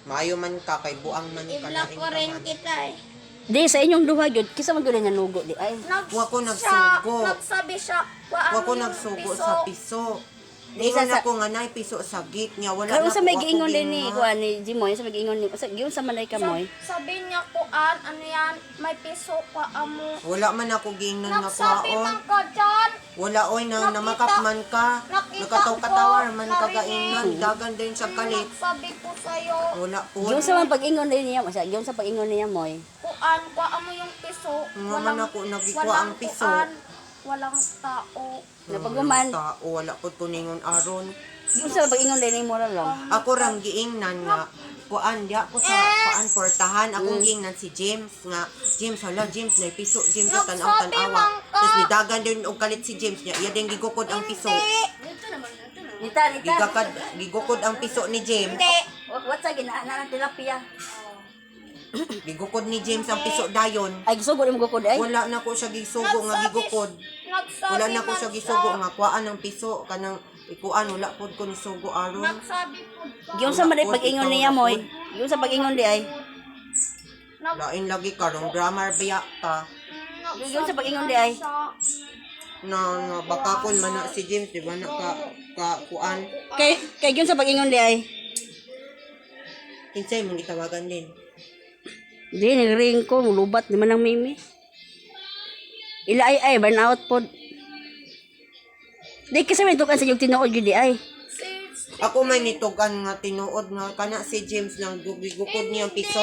Maayo man ka kay buang man ka, I-block lain ko ka rin man. kita eh. Di sa inyong duha gyud, kisa man gyud na nanugo di ay. Wa ko Siya, nagsugo. nagsabi siya, wa Wa ko ano yung nagsugo piso. sa piso. Di Di sa- ako nga nay piso sa gate niya, wala Karon na sa may ko ako giingon din ni ginga. kuan ni Jimoy, sa may giingon ni sa giun sa manay ka moy. Sabi niya kuan, ano yan, may piso ka amo. Wala man ako giingnan nga Nagsabi kwaon. man ka dyan. Wala oy na Nakita- namakap man ka. nakita Nakataw-katawar ko, man ka narinig. gaingnan. Dagan din siya kalit. Nagsabi ko sa'yo, Wala po. Giun sa man pag-ingon din niya, sa giun sa pag-ingon niya moy. Kuan, kuha mo yung piso. Nga man ako nagikuha walang ang piso. Kuan, walang tao. Napaguman. Tao, wala po kuningon aron. Giun sa pag-ingon din ni mo lang. Ako rang giingnan nga kuan diya ko sa kuan portahan akong giingnan si James nga, "James, hala James, nay piso James sa tan-aw Nagsabi tan-awa." man ka. Tapos nidagan din og kalit si James niya, iya din gigukod ang piso. Nita, nita. Gigakad gigukod ang piso ni James. Hindi. What sa ginana ng tilapia? Gigukod ni James ang piso dayon. Ay, gisugo ni mo gukod ay. Wala na ko siya gisugo nga gigukod. Nagsabi Wala na ko man siya gisugo nga kuaan ang piso kanang ikuan, wala pod ko nisugo aron. Nagsabi po ka. Giun sa man Wala po, pag-ingon ikaw niya na moy. po. Giun sa pag-ingon di ay. Lain lagi karong grammar biya ka. Giun sa pag-ingon di ay. Na nga baka kon man na si James, di ba na ka ka kuan. Kay kay giun sa pag-ingon di ay. Kinsay mong gitawagan din? Di nagring ko mulubat di man ang mimi. Ila ay ay burn out pod. Di kasi may tukan sa yung tinuod gyud di ay. Ako may nitugan nga tinuod nga kana si James lang gugod niya ang piso.